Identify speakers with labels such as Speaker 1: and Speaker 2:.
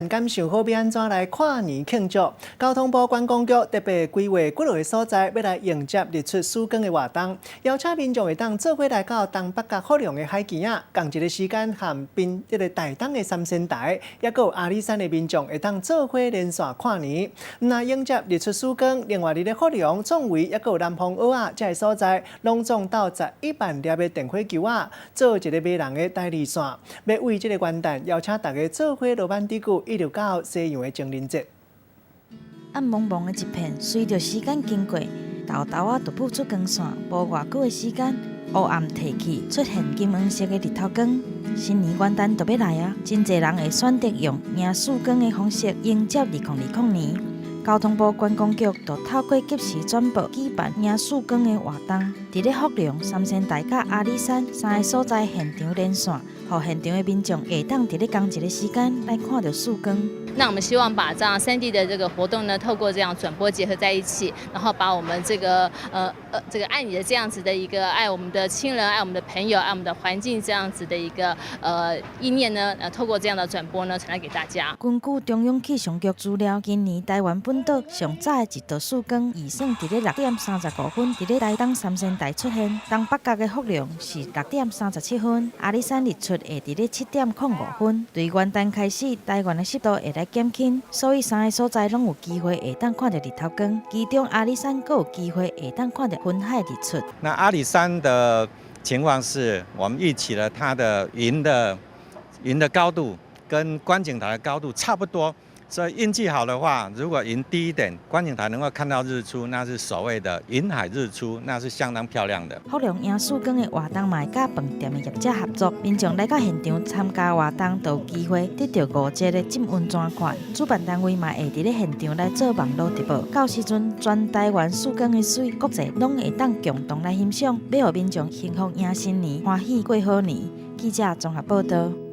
Speaker 1: 敢想好欲按怎來跨年慶祝？交通部觀光局特別規劃幾落個所在，欲來迎接日出曙光的活動，邀請民眾會當做伙來到東北角福隆的海墘仔，仝一个時間和邊這个台東的三仙台，抑閣有阿里山的民眾會當做伙連線跨年。毋但迎接日出曙光，另外佇咧福隆、壯圍，抑閣有南方澳仔這个所在，攏總鬥11萬粒的電火球仔，做一个迷人的台二線，欲為這个元旦邀請大家做伙羅曼蒂克，一直到西洋的情人節。
Speaker 2: 暗濛濛的一片，隨著時間經過，豆豆仔就舞出光線。無偌久的時間，烏暗褪去，出現金黃色的日頭光。新年元旦就欲來啊！真濟人會選擇用迎曙光的方式迎接2020年。交通部觀光局就透過即時轉播舉辦迎曙光的活動，佇咧福隆、三仙台佮阿里山三个所在現場連線，予現場的民眾會當佇咧仝一个時間來看著曙光。
Speaker 3: 那我們希望把這樣三地的這個活動呢，透過這樣轉播結合在一起，然後把我們這個愛你的這樣子的一個愛我們的親人、愛我們的朋友、愛我們的環境這樣子的一個意念呢，透過這樣的轉播呢，傳達給大家。
Speaker 2: 根據中央氣象局資料，今年台灣本島上早的一道曙光，預算佇咧6點35分，佇咧台東三仙台出現；東北角的福隆是6點37分，阿里山日出會佇咧7點05分。對元旦開始，台灣的濕度會來減輕，所以三个所在攏有機會會當看著日頭光。其中阿里山閣有機會會當看著雲海日出。
Speaker 4: 那阿里山的情況是，我們預期了它的雲的高度跟觀景台的高度差不多。所以運氣好的話，如果雲低一點，觀景台能夠看到日出，那是所謂的雲海日出，那是相當漂亮的。
Speaker 2: 福隆迎曙光的活動嘛會佮飯店的業者合作，民眾來到現場參加活動，就有機會得著5折的浸溫泉券。主辦單位嘛會佇咧現場來做網路直播，到時陣全台灣曙光的媠，國際攏會當共同來欣賞，欲予民眾幸福迎新年，歡喜過好年。記者綜合報導。